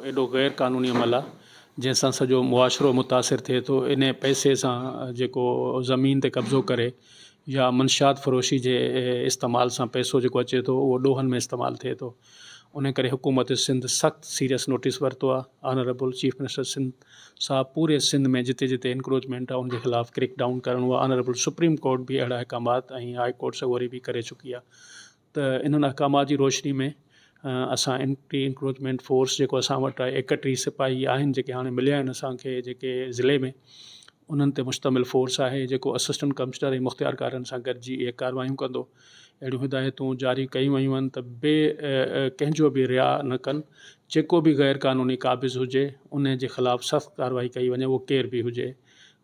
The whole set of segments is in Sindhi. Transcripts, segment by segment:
ايڏو غير قانوني عمل آ جنهن سان سڄو معاشرو متاثر ٿئي ٿو انهي پئسي سان جيڪو زمين تي قبضو ڪري يا منشيات فروشي جي استعمال سان پئسو جيڪو اچي ٿو اهو ڏوهن ۾ استعمال ٿئي ٿو انهي ڪري حڪومت سنڌ سخت سيريس نوٽيس ورتو آ آنريبل چيف منسٽر سنڌ صاحب پوري سنڌ ۾ جتي جتي انڪروچمينٽ آ ان جي خلاف ڪريڪ ڊائون ڪرڻو آ آنريبل سپريم ڪورٽ به اهڙا احڪامات ۽ هاء ڪورٽ سڳوري به ڪري چڪي آ ته انهن احڪامات جي روشني ۾ اسان اينٽي انڪروچمينٽ فورس جيڪو اسان وٽ آهي 31 سپاهي آهن جيڪي هاڻي مليا آهن اسان کي جيڪي ضلعي ۾ انهن تي مشتمل فورس آهي جيڪو اسسٽنٽ ڪمشنر ۽ مختيارڪارن سان گڏجي اهي ڪارروايون ڪندو اهڙيون هدايتون جاري ڪيون ويون آهن ته بي ڪنهن جو به رياء نه ڪن جيڪو به غير قانوني قابض هجي ان جي خلاف سخت ڪارروائي ڪئي وڃي اهو ڪير به هجي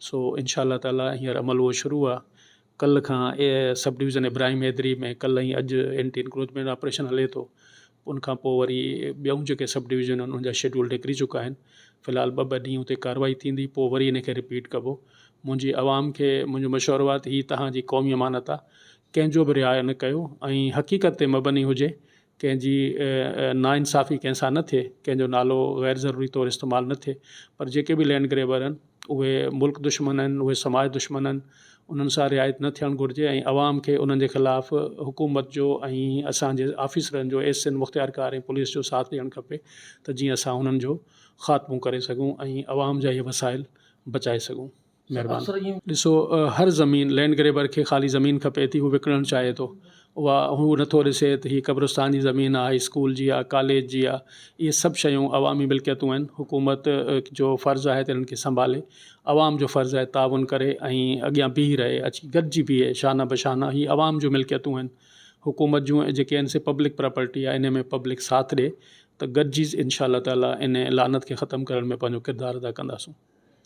سو انشاء الله تعالي هينئر عمل اهو شروع آهي ڪلهه کان سب ڊويزن ابراهيم حيدري ۾ ڪلهه ۽ اڄ اينٽي انڪروچمينٽ آپريشن هلي ٿو ان کان پوء وري ٻيون جيڪي سب ڊويزن آهن ان جا شيڊول نڪري چڪا آهن في الحال ٻه ٻه ڏينهن اتي ڪارروائي ٿيندي پوء وري ان کي رپيٽ ڪبو منهنجي عوام کي منهنجو مشورو آهي ته هي توهان جي قومي امانت آهي ڪنهن جو به رعايت نه ڪيو ۽ حقيقت تي مبني هجي ڪنهن جي ناانصافي ڪنهن سان نه ٿئي، ڪنهن جو نالو غير ضروري طور استعمال نه ٿئي پر جيڪي به لينڊ گريبر آهن اهي ملڪ دشمن آهن، اهي سماج دشمن آهن، انهن سان رعايت نه ٿيڻ گهرجي ۽ عوام کي انهن جي خلاف حڪومت جو ۽ اسان جي آفيسرن جو ايس اين مختيارڪار ۽ پوليس جو ساٿ ڏيڻ کپي ته جيئن اسان انهن جو خاتمو ڪري سگهون ۽ عوام جا اهي وسائل بچائي سگهون. مهرباني. ڏسو هر زمين لينڊ گريبر کي خالي زمين کپي ٿي هو وڪڻڻ چاهي ٿو اها هو نٿو ڏسي ته هي قبرستان جي زمين آهي اسڪول جي آهي ڪاليج جي آهي اهي سڀ شيون عوامي ملڪيتون آهن حڪومت جو فرض آهي ته انهن کي سنڀالي عوام جو فرض آهي تعاون ڪري ۽ اڳيان بيهي رهي اچي گڏجي بيهي شانه بشانه هي عوام جون ملڪيتون آهن حڪومت جون جيڪي آهن سي پبلڪ پراپرٽي آهي ان ۾ پبلڪ ساٿ ڏي ته گڏجي انشاء الله تعالي ان لعنت کي ختم ڪرڻ ۾ پنهنجو ڪردار ادا ڪنداسون.